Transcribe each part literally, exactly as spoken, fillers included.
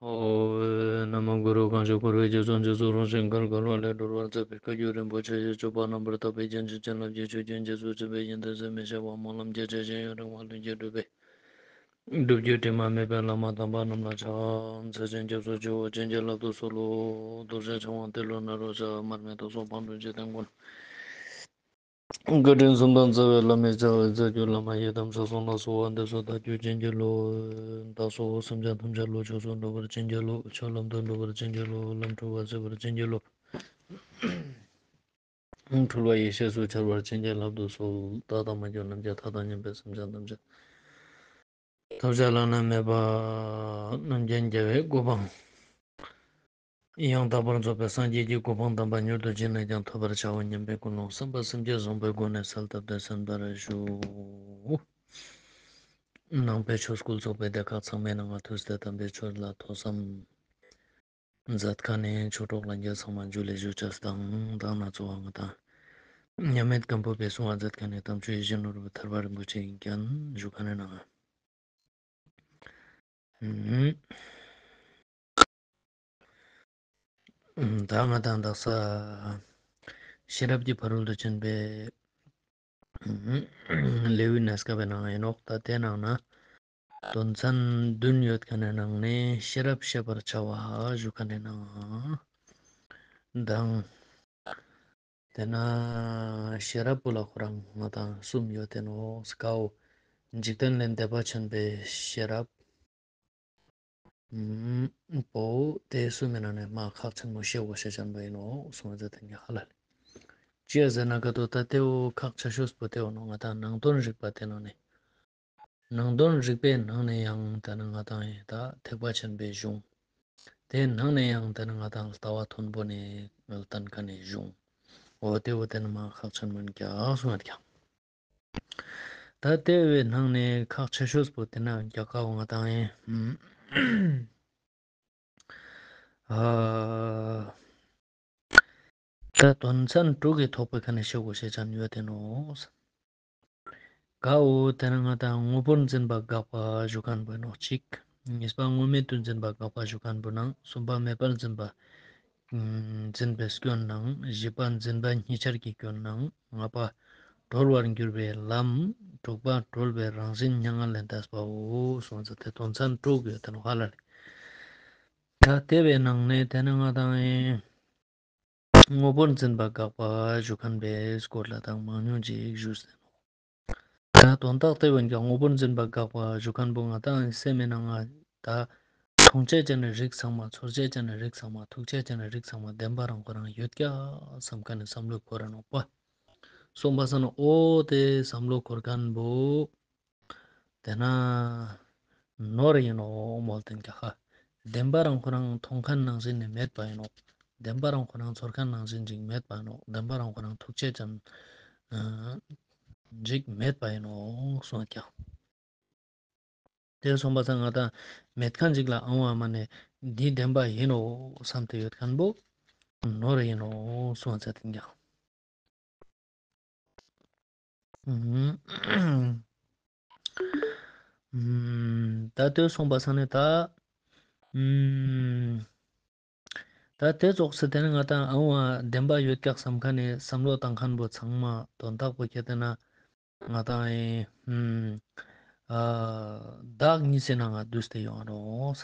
ཨོ། ན་མོ་གུ་རུ། གང་ཞིག་འཁོར་བའི་རྒྱ་མཚོ་འཇིགས་སུ་རུང་ཞིང་བརྒལ་དཀའ་བ་ལས་སྒྲོལ་བར་མཛད་པའི་བཀའ་བརྒྱུད་རིན་པོ་ཆེ་ཡི་སྤྱོད་པ་རྣམ་པར་དག་པའི་རྒྱན་གྱི་བྱིན་རླབས་ཀྱི་ཆུ་རྒྱུན་རྒྱ་མཚོའི་བྱིན་པའི་ཡོན་ཏན་ཟད་མི་ཤེས་པ་སྨོན་ལམ་རྒྱ་ཆེ་ཞིང་ཡུན་རིང་བ་ལྷུན་གྱིས་གྲུབ་པའི་སྒྲུབ་བརྒྱུད་དྲི་མ་མེད་པའི་བླ་མ་དམ་པ་རྣམས་ལ་ཕྱག་འཚལ་ཞིང་སྐྱབས་སུ་མཆིའོ། བྱིན་གྱིས་བརླབ་ཏུ་གསོལ་ལོ། རྡོ་རྗེ་འཆང་དབང་ཏེ་ལོ་ནཱ་རོ་ཞབས། མར་མི་ཏོག་གསུམ་ཕག་གྲུ་འཇིག་རྟེན་མགོན། བཀའ་དྲིན་གསུམ་དང་རྩ་བའི་བླ་མའི་བྱ་བའི་རྩ་བརྒྱུད་བླ་མ་ཡི་དམ་ཚོགས་གསུམ་ལ་གསོལ་བ་འདེབས་སོ། བདག་རྒྱུད་བྱིན་གྱིས་རློབས། བདག་སོགས་སེམས་ཅན་ཐམས་ཅད་བློ་ཆོས་སུ་འགྲོ་བར་བྱིན་གྱིས་རློབས། ཆོས་ལམ་དུ་འགྲོ་བར་བྱིན་གྱིས་རློབས། ལམ་འཁྲུལ་པ་སེལ་བར་བྱིན་གྱིས་རློབས། འཁྲུལ་པ་ཡེ་ཤེས་སུ་འཆར་བར་བྱིན་གྱིས་བརླབ་ཏུ་གསོལ། བདག་དང་མ་གྱུར་ནམ་མཁའི་མཐའ་དང་མཉམ་པའི་སེམས་ཅན་ཐམས་ཅད་ཐོབ་བྱ་བླ་ན་མེད་པ་རྣམ་མཁྱེན་རྒྱལ་བའི་གོ་འཕང་ཡང་དག་པར་རྫོགས་པའི་སངས་རྒྱས་ཀྱི་གོ་འཕང་དམ་པ་མྱུར་དུ་ཅི་ནས་ཀྱང་ཐོབ་པར་བྱའོ་སྙམ་པའི་ཀུན་སློང་བསམ་པ་སེམས་བསྐྱེད་བཟང་པོའི་སྒོ་ནས་གསལ་བཏབ་སྟེ་གསན་པར་ཞུ། ནང་པའི་ཆོས་སྐུལ་ཚོགས་པའི་སྡེ་ཁག་ཚང་མའི་ནང་ང་ཐུགས་ཏེ་དམ་པའི་ཆོས་ལ་ཐོས་བསམ་མཛད་མཁན་ནི་ཆོས་གྲོགས་ལྷན་རྒྱས་ཚང་མ་ཇུ་ལེ་ཞུ་ཅེས་དང་། ད་ང་ཚོ་བ་ང་དང་མཉམ་མེད་སྒམ་པོ་པའི་གསུང་བ་མཛད་མཁན་ནི་དམ་ཆོས་ཡིད་བཞིན་ནོར་བུ་ཐར་པ་རིན་པོ་ཆེ་ཡིན་ཀྱང་ཞུ་མཁན་ནི་ནང་ང་། ད་ང་དང་དག་ས་ཤེས་རབ་ཀྱི་ཕ་རོལ་ཏུ་ཕྱིན་པའི་ལེའུའི་གནས་སྐབས་པའི་ནང་ཡིན་ནོག་ད་དེ་ནང་ན་དོན་ཚན་བདུན་ཡོད་མཁན་ནི་ནང་ནས་ཤེས་རབ་བཤད་པར་བྱ་བ་ཞུ་མཁན་ནི་ནང་དང་། དེ་ན་ཤེས་རབ་པོ་ལ་ཁོ་རང་ང་དང་གསུམ་ཡོད་དེ་ནོག་ཀའོ། འཇིག་རྟེན་ལས་འདས་པ་ཆེན་པོའི་ཤེས་རབ་པོ་དེ་གསུམ་མི་ནང་ནས་མ་ཁག་ཆེན་མོ་ཤེས་དགོས་ཤེས་ཅན་པོ་ཡིན་ནོག་གསུངས་ཏེ་དེ་ནི་ཧ་ལ་ལེ། ཅི་ཟེར་ན་ག་དོ་ད་དེ་བོ་ཁག་ཆེ་ཤོས་པོ་དེ་བོ་ནོག་ང་དང་ནང་དོན་རིག་པ་དེ་ནང་ནས། ནང་དོན་རིག་པའི་ནང་ནས་ཡང་ད་ནི་ང་དང་ཡིན་ད་ཐེག་པ་ཆེན་པོའི་གཞུང་། དེའི་ནང་ནས་ཡང་ད་ནི་ང་དང་ལྟ་བ་མཐོན་པོ་ནས་བསྟན་མཁན་ནི་གཞུང་། འོ་དེ་བོ་དེ་ནི་མ་ཁག་ཆེན་མོ་ཡིན་ཀྱག་གསུངས་ཡོད་ཀྱག་ད་དེ་བོའི་ནང་ནས་ཁག་ཆེ་ཤོས་པོ་དེ་ན་རྒྱ་གར་བ་ང་དང་ཡིན། ཨ། ད་དོན་ཚན་དྲུག་གི་ཐོག་པའི་ཁ་ནས་ཤེས་དགོས་ཤེས་ཅན་ཡོད་དེ་ནོག་ཀའོ། དེ་ན་ང་དང་དངོས་པོར་འཛིན་པ་དགག་པ་ཞུ་མཁན་པོ་ནོག་གཅིག་གཉིས་པ་དངོས་མེད་དུ་འཛིན་པ་དགག་པ་ཞུ་མཁན་པོ་ནང་གསུམ་པ་མེད་པར་འཛིན་པ་འཛིན་པའི་སྐྱོན་ནང་བཞི་པ་འཛིན་པ་གཉིས་ཆར་གྱི་སྐྱོན་ནང་ལྔ་པ་གྲོལ་བར་འགྱུར་བའི་ལམ། དྲུག་པ་གྲོལ་བའི་རང་བཞིན་མྱ་ངན་ལས་འདས་པའོ་གསུངས་ཏེ་དོན་ཚན་དྲུག་ཡོད་དེ་ནོག་ཧ་ལ་ལེ། ད་དེ་བའི་ནང་ནས་དེ་ནི་ང་དང་ཡིན། དངོས་པོར་འཛིན་པ་དགག་པ་ཞུ་མཁན་པོའི་སྐོར་ལ་དང་མང་ཉུང་ཅིག་ཞུས་ཟེར་ནོག་ད་དོན་དག་དེ་བོ་ཡིན་ཀྱང་དངོས་པོར་འཛིན་པ་དགག་པ་ཞུ་མཁན་པོ་ང་དང་སེམས་མི་ནང་ང་ད་མཐོང་ཆ་ཅན་ནི་རིགས་ཚང་མ་ཚོར་ཆ་ཅན་ནི་རིགས་ཚང་མ་ཐུག་ཆ་ཅན་ནི་རིགས་ཚང་མ་བདེན་པ་རང་ཁོ་རང་ཡོད་ཀྱག་བསམ་མཁན་ནི་བསམ་བློ་འཁོར་ར་ནོག་པ། སོང་པ་སང་ན་འོ་དེ་བསམ་བློ་འཁོར་མཁན་པོ། དེ་ན་ནོར་ཡིན་ནོག་མོལ་ཏེ་ཡིན་ཀྱག་ཧ། བདེན་པ་རང་ཁོ་རང་མཐོང་མཁན་ནང་བཞིན་ནི་མེད་པ་ཡིན་ནོག་བདེན་པ་རང་ཁོ་རང་ཚོར་མཁན་ནང་བཞིན་ཅིག་མེད་པ་ཡིན་ནོག་བདེན་པ་རང་ཁོ་རང་ཐུག་ཆ་ཅན་ཅིག་མེད་པ་ཡིན་ནོག་གསུངས་ཀྱག་དེ་སོང་པ་སང་ང་དང་མེད་མཁན་ཅིག་ལ་ཨང་བ་མ་ནས་འདི་བདེན་པ་ཡིན་ནོག་བསམ་སྟེ་ཡོད་མཁན་པོ་ནོར་ཡིན་ནོག་གསུངས་ཏེ་ཡིན་ཀྱག་ད་དེ་སོང་པ་སང་ནས་ད། ད་དེ་ཙོགས་སེ་དེ་ནི་ང་དང་ཨང་བ་བདེན་པ་ཡོད་ཀྱག་བསམ་མཁན་ནི་བསམ་བློ་བཏང་མཁན་པོ་ཚང་མ་དོན་དག་པོ་ཁྱེད་དེ་ན་ང་དང་ཨེ་ཨ་བདག་གཉིས་སེ་ནང་ང་བསྡུས་ཏེ་ཡོང་ང་ནོག་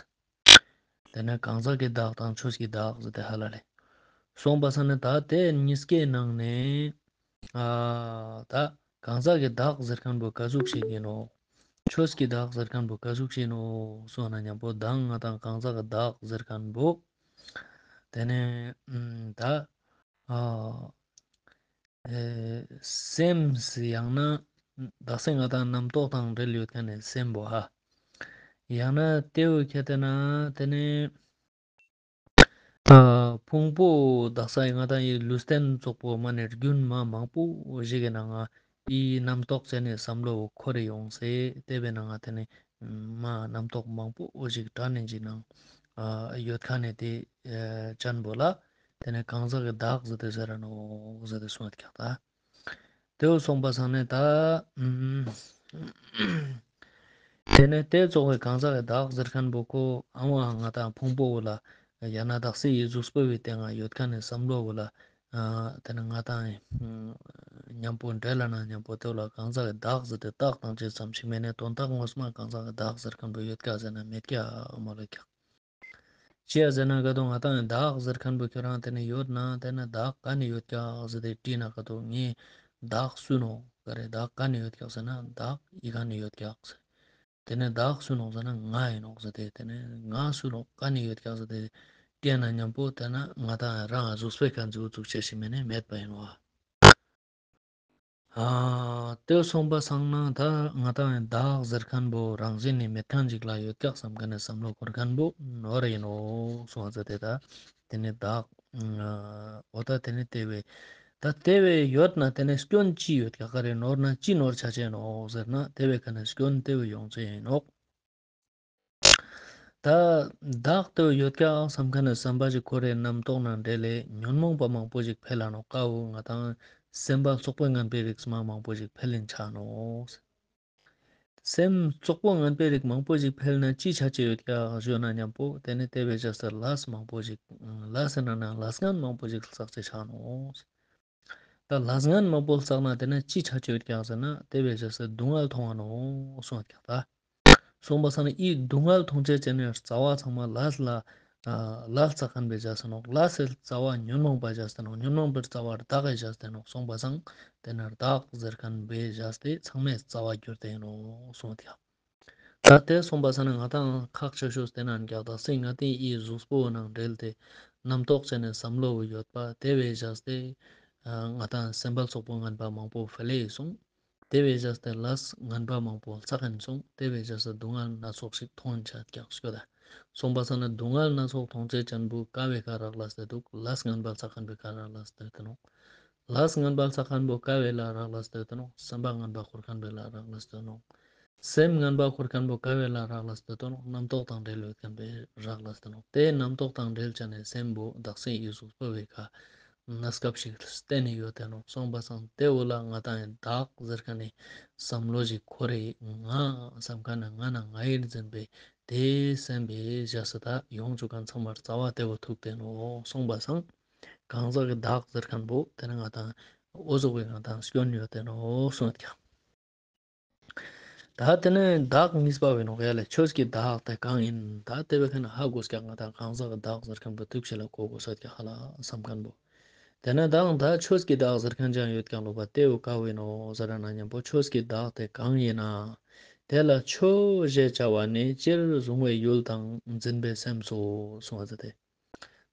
དེ་ནས་གང་ཟག་གི་བདག་དང་ཆོས་ཀྱི་བདག་ཟེར་ཏེ་ཧ་ལ་ལེ། སོང་པ་སང་ནས་ད་དེ་གཉིས་ཀའི་ནང་ནས་ཨ་ད་གང་ཟག་གི་བདག་ཟེར་མཁན་པོ་ག་ཟུག་ཞིག་ཡིན་ནོག་ཆོས་ཀྱི་བདག་ཟེར་མཁན་པོ་ག་ཟུག་ཞིག་ཡིན་ནོག་སོང་ན་མཉམ་པོ་མདང་ང་དང་གང་ཟག་གི་བདག་ཟེར་མཁན་པོ་དེ་ནས་ཨ་ད་ཨ་ཨེ་སེམས་ཡང་ན་དག་ས་ང་དང་རྣམ་རྟོག་དང་འབྲེལ་ཡོད་མཁན་ནི་སེམས་པོ་ཧ། ཡང་ན་དེ་བོ་ཁྱེད་དེ་ན་དེ་ནི་ཨ་ཕུང་པོ་དག་ས་ང་དང་ཡི་ལུས་རྟེན་ཙོགས་པོ་མ་ནས་རྒྱུན་མ་མང་པོ་ཞིག་གི་ནང་ང་ཡི་རྣམ་རྟོག་ཅན་ནི་བསམ་བློ་འཁོར་རེ་ཡོང་སེ་དེ་བའི་ནང་ང་དེ་ནི་མ་རྣམ་རྟོག་མང་པོ་ཞིག་དྲན་ནས་ཅིག་ནང་ཨ་ཡོད་མཁན་ནི་དེ་ཨ་ཅན་པོ་ལ། དེ་ནས་གང་ཟག་གི་བདག་ཟེར་ཏེ་ཟེར་ར་ནོག་ཟེར་ཏེ་གསུངས་ཡོད་ཀྱག་ད། དེ་བོ་སོང་པ་སང་ནས་ད་ཨུམ་ཨུམ་ཨུམ་ ཏེ་ནེ་ཏེ་ཙོགས་སི་གང་ཟག་གི་བདག་ཟེར་ཁན་བོ་ཁོ་ཨ་བོ་ང་དང་ཕུང་པོ་བོ་ལ་ཡང་ན་བདག་སྲིད་ཀྱི་གཟུགས་པོ་བོའི་སྟེང་ང་ཡོད་ཁན་ནི་བསམ་བློ་བོ་ལ་ཨ་ཏེ་ནེ་ང་དང་ཉམ་པོ་འབྲེལ་ལ་ན་ཉམ་པོ་ཏེ་བོ་ལ་གང་ཟག་གི་བདག་ཟེར་ཏེ་བཏགས་བཏང་ཅེས་ཙམ་ཞིག་མེན་ན་དོན་དག་ངོ་མ་གང་ཟག་གི་བདག་ཟེར་ཁན་བོ་ཡོད་ཀྱག་ཟེར་ན་མེད་ཀྱག་མ་ལ་ཀྱག་ཅི་ཡ་ཟེར་ན་ག་དོ་ང་དང་བདག་ཟེར་ཁན་བོ་ཁྱོ་རང་ཏེ་ནེ་ཡོད་ན་ཏེ་ནེ་བདག་ག་ནེ་ཡོད་ཀྱག་ཟེར་ཏེ་དྲིས་ན་ག་དོ་ངའི་བདག་སུ་ནོག་ག་རེ་བདག་ག་ནེ་ཡོད་ཀྱག་ཟེར་ན་བདག་འི་ཀ་ནེ་ཡོད་ཀྱག་ཟེར། ཏེ་ནེ་བདག་སུ་ནོག་ཟེར་ན་ང་ཨིན་ནོག་ཟེར་ཏེ་ཏེ་ནེ་ང་སུ་ནོག་ག་ནེ་ཡོད་ཀྱག་ཟེར་ཏེ་དྲིས་ན་ཉམ་པོ་ཏེ་ནེ་ང་དང་རང་གཟུགས་པོའི་ཁ་ཟུག་ཙུག་ཅེས་ཤིག་མེན་ན་མེད་པ་ཨིན་ནོག་ཨ་ཏེ་སོང་པ་སང་ན་ད་ང་དང་བདག་ཟེར་ཁན་བོ་རང་བཞིན་ནི་མེད་ཁན་ཅིག་ལ་ཡོད་ཀྱག་བསམ་ཁན་ནི་བསམ་བློ་འཁོར་ཁན་བོ་ནོར་ཨིན་ནོག་སོང་ཟེར་ཏེ་ད་ཏེ་ནེ་བདག་འོ་ད་ཏེ་ནེ་ཏེ་བོའི་ད་ཏེ་བོའི་ཡོད་ན་ཏེ་ནེ་སྐྱོན་ཅི་ཡོད་ཀྱག་ག་རེ་ནོར་ན་ཅི་ནོར་ཆ་ཅེས་ནོག་ཟེར་ན་ཏེ་བོའི་ཁ་ནེ་སྐྱོན་ཏེ་བོའི་ཡོང་ཅེས་ཨིན་ནོག་ད་བདག་ཏུ་ཡོད་ཀྱག་བསམ་ཁན་ནི་བསམ་པ་ཞིག་འཁོར་རེ་རྣམ་རྟོག་ནང་འབྲེལ་ལེ་ཉོན་མོངས་པ་མང་པོ་ཞིག་འཕེལ་ལ་ནོག་ཀ་བོ་ང་དང་སེམས་པ་རྩོག་པོ་ངན་པའི་རིགས་མ་མང་པོ་ཞིག་འཕེལ་ལིན་ཆ་ནོག་སེམས་རྩོག་པོ་ངན་པའི་རིགས་མང་པོ་ཞིག་འཕེལ་ན་ཅི་ཆ་ཅེས་ཡོད་ཀྱག་ཞུ་ན་ཉམ་པོ་ཏེ་ནེ་ཏེ་བོའི་རྗེས་སུ་ལས་མང་པོ་ཞིག་ལས་ཟེར་ན་ན་ལས་ངན་མང་པོ་ཞིག་བསགས་ཅེས་ཆ་ནོག་ད་ལས་ངན་མང་པོ་བསགས་ན་ཏེ་ནེ་ཅི་ཆ་ཅེས་ཡོད་ཀྱག་ཟེར་ན་ཏེ་བོའི་རྗེས་སུ་སྡུག་བསྔལ་མཐོང་ང་ནོག་གསུངས་ཀྱག་ད། སོང་པ་སང་ན་འི་སྡུག་བསྔལ་མཐོང་ཅེས་ཅན་ནི་རྩ་བ་ཚང་མ་ལས་ལ་ཨ་ལས་བསགས་ཁན་བོའི་རྗེས་སུ་ནོག་ལས་སི་རྩ་བ་ཉོན་མོངས་པའི་རྗེས་སུ་ནོག་ཉོན་མོངས་པའི་རྩ་བ་བདག་གི་རྗེས་སུ་ནོག་སོང་པ་སང་ཏེ་ནེ་བདག་ཟེར་ཁན་བོའི་རྗེས་སུ་ཚང་མའི་རྩ་བ་གྱུར་ཏེ་ཨིན་ནོག་གསུངས་ཀྱག་ད་ཏེ་སོང་པ་སང་ན་ང་དང་ཁག་ཆེ་ཤོས་ཏེ་ནང་ཀྱག་ད་སེམས་ང་དང་འི་གཟུགས་པོ་ནང་འབྲེལ་ཏེ་རྣམ་རྟོག་ཅན་ནི་བསམ་བློ་བོ་ཡོད་པ་ཏེ་བོའི་རྗེས་སུ་ཨ་ང་དང་སེམས་པ་རྩོག་པོ་ངན་པ་མང་པོ་འཕེལ་ལེ་སོང་། ཏེ་བོའི་རྗེས་སུ་ལས་ངན་པ་མང་པོ་བསགས་ཨིན་སོང་། ཏེ་བོའི་རྗེས་སུ་སྡུག་བསྔལ་སྣ་ཚོགས་ཤིག་མཐོང་ཆ་ཀྱག་སྐྱོད་ད། སོང་པ་སང་ན་སྡུག་བསྔལ་སྣ་ཚོགས་མཐོང་ཅེས་ཅན་བོ་ཀ་བོའི་ཁ་རག་ལས་ཏེ་དུག་ལས་ངན་པ་བསགས་ཁན་བོའི་ཁ་རག་ལས་ཏེ་དུག་ནོག་ལས་ངན་པ་བསགས་ཁན་བོ་ཀ་བོའི་ལ་རག་ལས་ཏེ་དུག་ནོག་བསམ་པ་ངན་པ་འཁོར་ཁན་བོའི་ལ་རག་ལས་ཏེ་དུག་ནོག་སེམས་ངན་པ་འཁོར་ཁན་བོ་ཀ་བོའི་ལ་རག་ལས་ཏེ་དུག་ནོག་རྣམ་རྟོག་དང་འབྲེལ་ཡོད་ཁན་བོའི་རག་ལས་ཏེ་དུག་ནོག་ཏེ་རྣམ་རྟོག་དང་འབྲེལ་ཅན་ནི་སེམས་བོ་བདག་སྲིད་ཀྱི་གཟུགས་པོ་བོའི་ཁ་གནས་སྐབས་ཤིག་བརྟེན་ནེ་ཡོད་དེ་ནོག་སོང་པ་སང་ཏེ་བོ་ལ་ང་དང་བདག་ཟེར་ཁན་ནི་བསམ་བློ་ཞིག་འཁོར་རེ་ང་བསམ་ཁན་ནི་ང་ན་ང་ཡིར་འཛིན་པའི་ཏེ་སེམས་པའི་རྗེས་སུ་ད་ཡོང་ཅུག་ཁན་ཚང་མར་རྩ་བ་ཏེ་བོ་ཐུག་སྟེ་ནོག་སོང་པ་སང་གང་ཟག་གི་བདག་ཟེར་ཁན་བོ་ཏེ་ནེ་ང་དང་འོ་ཟུག་གི་ང་དང་སྐྱོན་ཡོད་དེ་ནོག་གསུངས་ཀྱག་ད་ཏེ་ནེ་བདག་གཉིས་པ་བོ་ནོག་ཡ་ལེ་ཆོས་ཀྱི་བདག་དེ་གང་ཡིན། ད་ཏེ་བོའི་ཁ་ནེ་ཧ་གོ་ཀྱག་ང་དང་གང་ཟག་གི་བདག་ཟེར་ཁན་བོ་ཐུག་ཅེས་ལ་གོ་གོས་ཀྱག་ཧ་ལ་བསམ་ཁན་བོ། ཏེ་ནེ་ད་ད་ཆོས་ཀྱི་བདག་ཟེར་ཁན་ཅང་ཡོད་ཀྱག་ལོ་པ་ཏེ་བོ་ཀ་བོ་ཨིན་ནོག་ཟེར་ན་ཉམ་པོ་ཆོས་ཀྱི་བདག་དེ་གང་ཡིན་ན། དེ་ལ་ཆོས་ཞེས་བྱ་བ་ནི་སྤྱིར་གཟུང་བའི་ཡུལ་དང་འཛིན་པའི་སེམས་སོ་གསུངས་པ་ཟེར་ཏེ།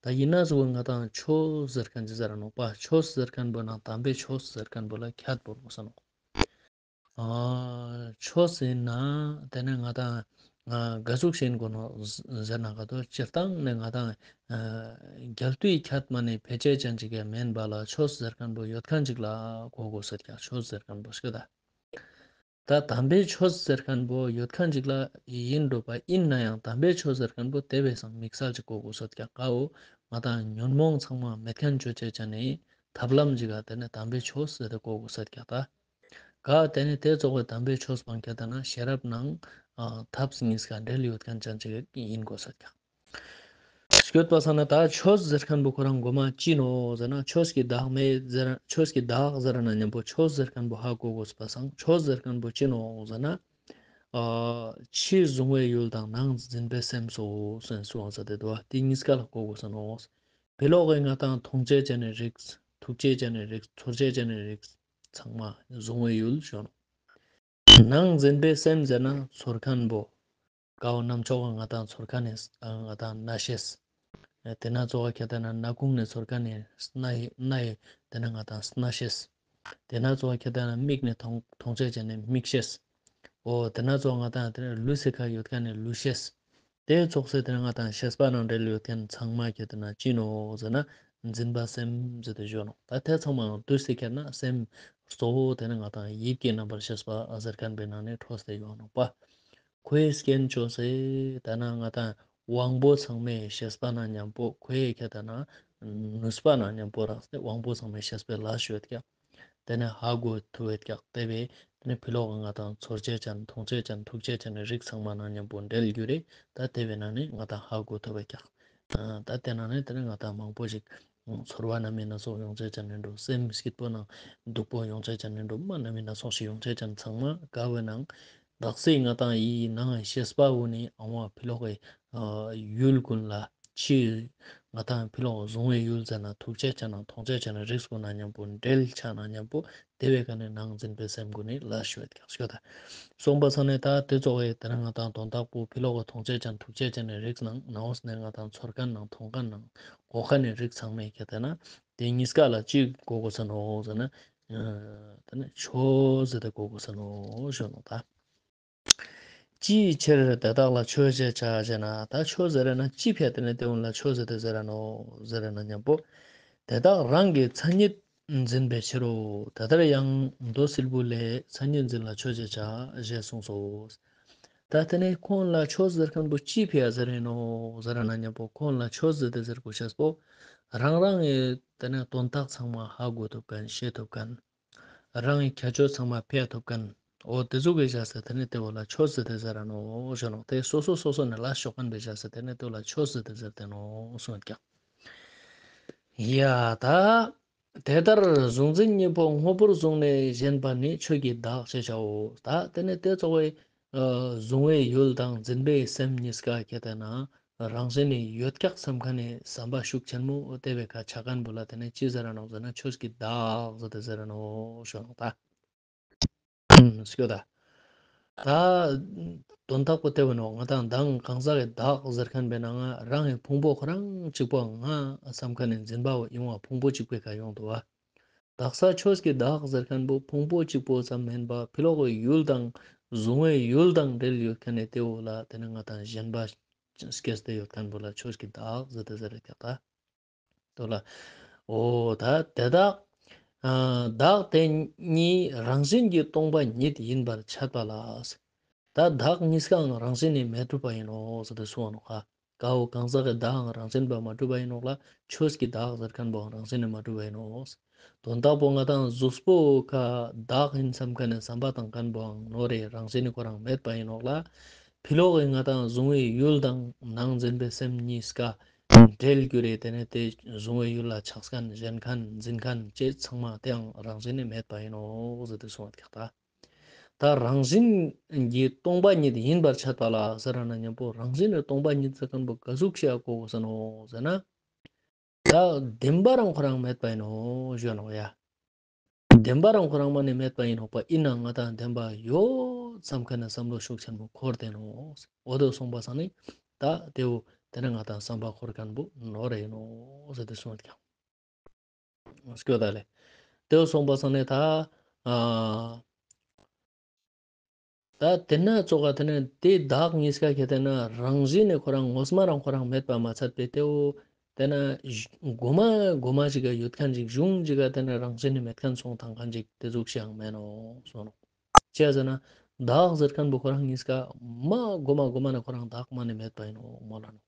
ད་ཡིན་ན་ཟུག་ང་དང་ཆོས་ཟེར་ཁན་ཅི་ཟེར་ནོག་པ་ཆོས་ཟེར་ཁན་བོ་ནང་དམ་པའི་ཆོས་ཟེར་ཁན་བོ་ལ་ཁྱད་པོ་མོ་ས་ནོག་ཨ་ཆོས་ཟེར་ན་ཏེ་ནེ་ང་དང་ཨ་ག་ཟུག་ཤེས་དགོས་ནོག་ཟེར་ན་ག་དོ་སྤྱིར་བཏང་ནེ་ང་དང་ཨ་རྒྱལ་དུས་ཁྱད་མ་ནེ་ཕལ་ཆེར་ཅན་ཅིག་གི་མེན་པ་ལ་ཆོས་ཟེར་ཁན་བོ་ཡོད་ཁན་ཅིག་ལ་གོ་གོས་ཀྱག་ཆོས་ཟེར་ཁན་བོ་ཤོད་ད། ད་དམ་པའི་ཆོས་ཟེར་ཁན་བོ་ཡོད་ཁན་ཅིག་ལ་ཡིན་འགྲོ་པ་ཡིན་ནའང་དམ་པའི་ཆོས་ཟེར་ཁན་བོ་ཏེ་བས་སང་དམིགས་བསལ་ཅིག་གོ་གོས་ཀྱག་ཀ་བོ་ང་དང་ཉོན་མོངས་ཚང་མ་མེད་ཁན་ཅོ་ཅེས་ཅན་ནི་ཐབས་ལམ་ཅིག་ག་ཏེ་ནེ་དམ་པའི་ཆོས་ཟེར་ཏེ་གོ་གོས་ཀྱག་ད། ག་ཏེ་ནེ་ཏེ་ཙོགས་པའི་དམ་པའི་ཆོས་སྤང་ཁྱད་ད་ན་ཤེས་རབ་ནང་ཨ་ཐབས་གཉིས་ཀ་འབྲེལ་ཡོད་ཁན་ཅན་ཅིག་ཡིན་གོས་ཀྱག་སྐྱོད་པ་སང་ན་ད་ཆོས་ཟེར་ཁན་བོ་ཁོ་རང་གོ་མ་ཅི་ནོག་ཟེར་ན་ཆོས་ཀྱི་བདག་མེད་ཟེར་ཆོས་ཀྱི་བདག་ཟེར་ན་ཉམ་པོ་ཆོས་ཟེར་ཁན་བོ་ཧ་གོ་གོས་པ་སང་ཆོས་ཟེར་ཁན་བོ་ཅི་ནོག་ཟེར་ན་ཨ་ཕྱི་གཟུང་བའི་ཡུལ་དང་ནང་འཛིན་པའི་སེམས་སོ་སོ་སོ་ཟེར་ཏེ་དུག་པ་ཏེ་གཉིས་ཀ་ལ་གོ་གོས་ནོག་བེ་ལོག་གི་ང་དང་མཐོང་ཅེས་ཅན་ནི་རིགས་ཐུག་ཅེས་ཅན་ནི་རིགས་ཚོར་ཅེས་ཅན་ནི་རིགས་ཚང་མ་གཟུང་བའི་ཡུལ་ཞུ་ནོག་ནང་འཛིན་པའི་སེམས་ཟེར་ན་ཚོར་ཁན་བོ། ཀ་བོ་རྣམ་ཅོག་ག་ང་དང་ཚོར་ཁན་ནི་ང་དང་སྣ་ཤེས། ཏེ་ནེ་ཙོགས་ཁྱད་ད་ན་སྣ་ཁུང་ནེ་ཚོར་ཁན་ནི་སྣ་ཡི་སྣ་ཡི་ཏེ་ནེ་ང་དང་སྣ་ཤེས། ཏེ་ནེ་ཙོགས་ཁྱད་ད་ན་མིག་ནེ་མཐོང་མཐོང་ཅེས་ཅན་ནི་མིག་ཤེས། འོ་ཏེ་ནེ་ཙོགས་ང་དང་ཏེ་ནེ་ལུས་སི་ཁ་ཡོད་ཁན་ནི་ལུས་ཤེས། ཏེ་ཙོགས་སེ་ཏེ་ནེ་ང་དང་ཤེས་པ་ནང་འབྲེལ་ཡོད་ཁན་ཚང་མ་ཁྱད་ད་ན་ཅི་ནོག་ཟེར་ན་འཛིན་པ་སེམས་ཟེར་ཏེ་ཞུ་ནོག་ད་ཏེ་ཚང་མ་ཡང་དུས་སི་ཁྱད་ན་སེམས་གཙོ་བོ་ཏེ་ནེ་ང་དང་ཡིད་ཀྱི་རྣམ་པར་ཤེས་པ་ཟེར་ཁན་བོའི་ནང་ནེ་འཕྲོས་ཏེ་ཡོང་ནོག་པ། ཁོའི་སྐྱོན་ཅོས་སེ་ད་ན་ང་དང་དབང་པོ་ཚང་མའི་ཤེས་པ་ན་ཉམ་པོ་ཁོའི་ཁྱད་ད་ན་ནུས་པ་ན་ཉམ་པོ་རག་སྟེ་དབང་པོ་ཚང་མའི་ཤེས་པའི་ལ་ཞུ་ཡོད་ཀྱག་ཏེ་ནེ་ཧ་གོ་ཐུབ་ཡོད་ཀྱག་ཏེ་བས་ ཏེ་ནེ་ཕི་ལོག་གི་ང་དང་ཚོར་ཅེས་ཅན་མཐོང་ཅེས་ཅན་ཐུག་ཅེས་ཅན་ནི་རིགས་ཚང་མ་ནང་ཉམ་པོ་འབྲེལ་རྒྱུ་རེ། ད་ཏེ་བོའི་ནང་ནེ་ང་དང་ཧ་གོ་ཐུབ་པ་ཀྱག་ཨ་ད་ཏེ་ནང་ནེ་ཏེ་ནེ་ང་དང་མང་པོ་ཞིག་ཚོར་བ་སྣ་མིན་སྣ་ཚོགས་ཡོང་ཅེས་ཅན་ནི་འགྲོ། སེམས་སྐྱིད་པོ་ནང་སྡུག་པོ་ཡོང་ཅེས་ཅན་ནི་འགྲོ། མ་སྣ་མིན་སྣ་ཚོགས་ཤིག་ཡོང་ཅེས་ཅན་ཚང་མ་ག་བོའི་ནང་དག་ས་ང་དང་ཡིད་ནང་ཤེས་པ་བོ་ནི་ཨ་བ་ཕི་ལོག་གི་ཡུལ་ཀུན་ལ་ཕི་ལོག་གཟུང་བའི་ཡུལ་ཟེར་ན་ཐུག་ཅེས་ཅན་ན་མཐོང་ཅེས་ཅན་ན་རིགས་ཀུན་ན་ཉམ་པོ་འབྲེལ་ཆ་ན་ཉམ་པོ་ཏེ་བོའི་ཀ་ནེ་ནང་འཛིན་པའི་སེམས་ཀུན་ནི་ལ་ཤོད་ཀྱག་ཤོད་ད། སོང་པ་སང་ནེ་ད་ཏེ་ཙོགས་སི་ཏེ་ནེ་ང་དང་དོན་དག་པོ་ཕི་ལོག་གི་མཐོང་ཅེས་ཅན་ཐུག་ཅེས་ཅན་ནི་རིགས་ནང་ནང་འོ་སི་ནེ་ང་དང་ཚོར་ཁན་ནང་མཐོང་ཁན་ནང་གོ་ཁན་ནི་རིགས་ཚང་མའི་ཀ་ཏེ་ན་ཏེ་ཉིས་ཀ་ལ་ཅི་གོ་གོས་ས་ནོག་ཟེར་ན་ཏེ་ནེ་ཆོས་ཟེར་ཏེ་གོ་གོས་ས་ནོག་ཞུ་ནོག་ད། ཅིའི་ཕྱིར་དེ་དག་ལ་ཆོས་ཞེས་བྱ་ཞེ་ན། ད་ཆོས་ཟེར་ན་ཅི་ཕི་ཡ་ཏེ་ནེ་ཏེ་བོ་ལ་ཆོས་ཟེར་ཏེ་ཟེར་ར་ནོག་ཟེར་ན་ཉམ་པོ་དེ་དག་རང་གི་མཚན་ཉིད་འཛིན་པའི་ཕྱིར་རོ། དེ་ལྟར་ཡང་མདོ་སིལ་བུ་ལས། མཚན་ཉིད་འཛིན་ལ་ཆོས་ཞེས་བྱ་ཞེས་གསུངས་སོ། ད་ཏེ་ནེ་ཁོང་ལ་ཆོས་ཟེར་ཁན་པོ་ཅི་ཕི་ཡ་ཟེར་ར་ནོག་ཟེར་ན་ཉམ་པོ་ཁོང་ལ་ཆོས་ཟེར་ཏེ་ཟེར་གོས་ཤེས་པོ་རང་རང་གི་ཏེ་ནེ་དོན་དག་ཚང་མ་ཧ་གོ་ཐུབ་ཁན་ཤེས་ཐུབ་ཁན་རང་གི་ཁྱད་ཆོས་ཚང་མ་ཕི་ཡ་ཐུབ་ཁན་འོ་ཏེ་ཟུག་གི་བཞག་སྟེ་ཏེ་ནེ་ཏེ་བོ་ལ་ཆོས་ཟེར་ཏེ་ཟེར་ར་ནོག་ཞུ་ནོག་ཏེ་སོ་སོ་སོ་སོ་ནེ་ལ་ཤོག་ཁན་པོ་བཞག་སྟེ་ཏེ་ནེ་ཏེ་བོ་ལ་ཆོས་ཟེར་ཏེ་ཟེར་ཏེ་ནོག་གསུངས་ཀྱག་ཡ་ད། དེ་ལྟར་གཟུང་འཛིན་གཉིས་པོ་དངོས་པོར་བཟུང་ནས་ཞེན་པ་ནི་ཆོས་ཀྱི་བདག་ཅེས་བྱའོ། ད་ཏེ་ནེ་ཏེ་ཙོགས་སི་གཟུང་བའི་ཡུལ་དང་འཛིན་པའི་སེམས་ཉིས་ཀ་ཁྱེར་ཏེ་ན་རང་བཞིན་ནི་ཡོད་ཀྱག་སམ་ཁན་ནི་བསམ་པ་ཤུགས་ཆེན་མོ་ཏེ་བོའི་ཀ་ཆ་ཁན་པོ་ལ་ཏེ་ནེ་ཅི་ཟེར་ར་ནོག་ཟེར་ན་ཆོས་ཀྱི་བདག་ཟེར་ཏེ་ཟེར་ར་ནོག་ཞུ་ནོག་ད། སྐྱོ་ད། ད་དོན་དག་པོ་ཏེ་བོ་ནོག་ང་དང་མདང་གང་ཟག་གི་བདག་ཟེར་ཁན་པོའི་ནང་ང་རང་གི་ཕུང་པོ་ཁོ་རང་གཅིག་པོ་ང་སམ་ཁན་ནི་འཛིན་པ་བོ་ཡོང་བ་ཕུང་པོ་གཅིག་པོའི་ཀ་ཡོང་དུག་བ། དག་ས་ཆོས་ཀྱི་བདག་ཟེར་ཁན་པོ་ཕུང་པོ་གཅིག་པོ་ཙམ་མན་པ་ཕི་ལོག་གི་ཡུལ་དང་གཟུང་བའི་ཡུལ་དང་འབྲེལ་ཡོད་ཁན་ནི་ཏེ་བོ་ལ་ཏེ་ནེ་ང་དང་ཞེན་པ་སྐྱེས་ཏེ་ཡོད་ཁན་པོ་ལ་ཆོས་ཀྱི་བདག་ཟེར་ཏེ་ཟེར་ར་ཀྱག་ད། ཏོ་ལ། འོ་ད་དེ་དག་ཨ་བདག་དེ་གཉིས་རང་བཞིན་གྱིས་སྟོང་པ་ཉིད་ཡིན་པར་འཆད་པ་ལ། ད་བདག་ཉིས་ཀའང་རང་བཞིན་ནི་མེད་གྲུབ་པ་ཡིན་ནོ་ཟེར་ཏེ་གསུངས་ནོག་ཧ། ཀ་བོ་གང་ཟག་གི་བདག་རང་བཞིན་པ་མ་གྲུབ་པ་ཡིན་ནོག་ལ། ཆོས་ཀྱི་བདག་ཟེར་ཁན་པོའང་རང་བཞིན་ནི་མ་གྲུབ་པ་ཡིན་ནོག། དོན་དག་པོ་ང་དང་གཟུགས་པོ་ཀ་བདག་ཡིན་སམ་ཁན་ནི་བསམ་པ་བཏང་ཁན་པོའང་ནོར་རེ་རང་བཞིན་ནི་ཁོ་རང་མེད་པ་ཡིན་ནོག་ལ། ཕི་ལོག་གི་ང་དང་གཟུང་བའི་ཡུལ་དང་ནང་འཛིན་པའི་སེམས་གཉིས་ཀ་འབྲེལ་རྒྱུ་རེ་ཏེ་ནེ་ཏེ་གཟུང་བའི་ཡུལ་ལ་ཆགས་ཁན་ཞེན་ཁན་འཛིན་ཁན་ཅེས་ཚང་མ་ཏེའང་རང་བཞིན་ནི་མེད་པ་ཡིན་ནོག་ཟེར་ཏེ་གསུངས་པ་ཀྱག་ད། ད་རང་བཞིན་གྱིས་སྟོང་པ་ཉིད་ཡིན་པར་འཆད་པ་ལ་ཟེར་ར་ན་ཉམ་པོ་རང་བཞིན་ནི་སྟོང་པ་ཉིད་ཟེར་ཁན་པོ་ག་ཟུག་ཤེས་གོ་གོས་ས་ནོག་ཟེར་ན། ད་བདེན་པ་རང་ཁོ་རང་མེད་པ་ཡིན་ནོག་ཞུ་ནོག་ཡ། བདེན་པ་རང་ཁོ་རང་མ་ནེ་མེད་པ་ཡིན་ནོག་པ་ཡིན་ན་ང་དང་བདེན་པ་ཡོད་སམ་ཁན་ནི་བསམ་བློ་ཤུགས་ཆེན་པོ་འཁོར་ཏེ་ནོག། འོ་ཏེ་སོང་པ་སང་ནི་ད་ཏེ་བོ་ཏེ་ནེ་ང་དང་བསམ་པ་འཁོར་ཁན་པོ་ནོར་རེ་ཡིན་ནོག་ཟེར་ཏེ་གསུངས་ཀྱག། སྐྱོ་ད་ལེ། ཏེ་བོ་སོང་པ་སང་ནི་ད་ཨ་ད་ཏེ་ན་ཙོགས་ཀ་ཏེ་ནེ་ཏེ་བདག་ཉིས་ཀ་ཁྱེར་ཏེ་ན་རང་བཞིན་ནི་ཁོ་རང་ངོས་མ་རང་ཁོ་རང་མེད་པ་མ་ཚད་པའི་ཏེ་བོ་ཏེ་ན་གོ་མ་གོ་མ་ཞིག་ག་ཡོད་ཁན་ཅིག་གཞུང་ཅིག་ག་ཏེ་ན་རང་བཞིན་ནི་མེད་ཁན་སོང་ཐང་ཁན་ཅིག་ཏེ་ཟུག་ཤིག་ཡང་མེད་ནོག་སོང་ནོག། ཅི་ཟེར་ན་བདག་ཟེར་ཁན་པོ་ཁོ་རང་ཉིས་ཀ་མ་གོ་མ་གོ་མ་ནེ་ཁོ་རང་བདག་མ་ནེ་མེད་པ་ཡིན་ནོག་མོལ་ལ་ནོག།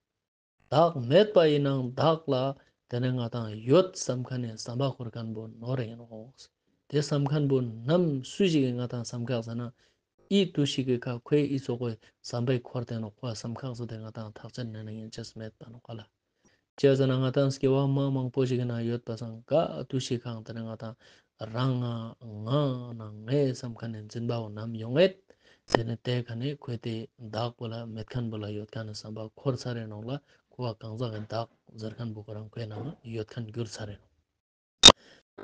བདག་མེད་པ་ཡིན་ནའང་བདག་ལ་ཏེ་ནེ་ང་དང་ཡོད་སམ་ཁན་ནི་བསམ་པ་འཁོར་ཁན་པོ་ནོར་རེ་ཡིན་ནོག། ཏེ་སམ་ཁན་པོ་ནམ་སུ་ཞིག་གི་ང་དང་བསམ་ཁག་ཟེར་ན་ཨི་ཏུས་ཤིག་གི་ཁ་ཁོའི་ཨི་ཙོགས་སི་བསམ་པའི་འཁོར་ཏེ་ནོག་ཁོ་བསམ་ཁག་ཟེར་ཏེ་ང་དང་ཐག་ཅན་ནེ་ན་ཡན་ཆད་མེད་པ་ནོག་ག་ལ། ཅི་ཟེར་ན་ང་དང་སྐྱེ་བ་མ་མང་པོ་ཞིག་གི་ནང་ཡོད་པ་སང་ག་ཏུས་ཤིག་ཁ་ཏེ་ནེ་ང་དང་རང་ང་ང་ན་ངའི་སམ་ཁན་ནི་འཛིན་པ་བོ་ནམ་ཡོང་ངེད། ཏེ་ནེ་ཏེ་ཀ་ནེ་ཁོའི་ཏེ་བདག་པོ་ལ་མེད་ཁན་པོ་ལ་ཡོད་ཁན་ནི་བསམ་པ་འཁོར་ཚར་རེ་ནོག་ལ། ཁོ་བ་གང་ཟག་གི་བདག་ཟེར་ཁན་པོ་ཁོ་རང་ཁོའི་ནང་ཡོད་ཁན་གྱུར་ཚར་རེ་ནོག།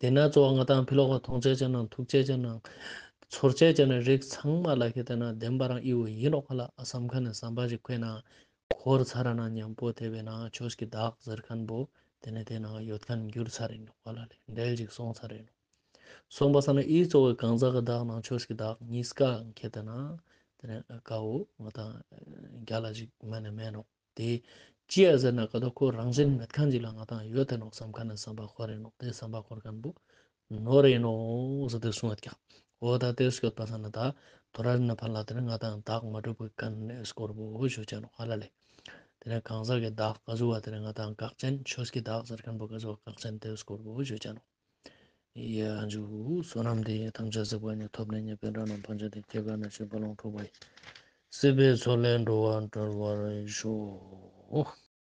ཏེ་ན་ཙོགས་ང་དང་ཕི་ལོག་ག་མཐོང་ཅེས་ཅན་ནང་ཐུག་ཅེས་ཅན་ནང་ཚོར་ཅེས་ཅན་ནི་རིགས་ཚང་མ་ལ་ཁྱེར་ཏེ་ན་བདེན་པ་རང་ཨི་བོ་ཡིན་ནོག་ག་ལ་སམ་ཁན་ནི་བསམ་པ་ཞིག་ཁོའི་ནང་འཁོར་ཚར་ར་ན་ཉམ་པོ་ཏེ་བོའི་ནང་ཆོས་ཀྱི་བདག་ཟེར་ཁན་པོ་ཏེ་ནེ་ཏེ་ནང་ཡོད་ཁན་གྱུར་ཚར་རེ་ནོག་ག་ལ་ལེ། འབྲེལ་ཅིག་སོང་ཚར་རེ་ནོག། སོང་པ་སང་ན་ཨི་ཙོགས་སི་གང་ཟག་གི་བདག་ནང་ཆོས་ཀྱི་བདག་ཉིས་ཀ་ཁྱེར་ཏེ་ན་ཏེ་ནེ་ཀ་བོ་ང་དང་རྒྱལ་ལ་ཞིག་མ་ནེ་མེད་ནོག། ཏེ་ཅི་ཡ་ཟེར་ན་ཀ་ཏོ་ཁོ་རང་བཞིན་མེད་ཁན་ཅིག་ལ་ང་དང་ཡོད་དེ་ནོག་སམ་ཁན་ནི་བསམ་པ་འཁོར་རེ་ནོག། ཏེ་བསམ་པ་འཁོར་ཁན་པོ་ནོར་རེ་ནོག་ཟེར་ཏེ་གསུངས་ཡོད་ཀྱག། འོ་ད་ཏེ་སྐྱོད་པ་སང་ན་ད་ཐོ་རེ་ནེ་ཕར་ལ་ཏེ་ནེ་ང་དང་བདག་མ་གྲུབ་ཁན་ནི་སྐོར་བོ་ཞུ་ཅེས་ནོག་ཧ་ལ་ལེ། ཏེ་ནེ་གང་ཟག་གི་བདག་ག་ཟུག་བ་ཏེ་ནེ་ང་དང་བཀག་ཅན་ཆོས་ཀྱི་བདག་ཟེར་ཁན་པོ་ག་ཟུག་བ་བཀག་ཅན་ཏེ་སྐོར་བོ་ཞུ་ཅེས་ནོག། ཡ་ཇུ། བསོད་ནམས་འདི་ཡིས་ཐམས་ཅད་གཟིགས་པ་ཉིད། ཐོབ་ནས་ཉེས་པའི་དགྲ་རྣམས་ཕམ་བྱས་ཏེ། སྐྱེ་རྒ་ན་འཆིའི་རྦ་ཀློང་འཁྲུགས་པ་ཡི། སྲིད་པའི་མཚོ་ལས་འགྲོ་བ་སྒྲོལ་བར་ཤོག།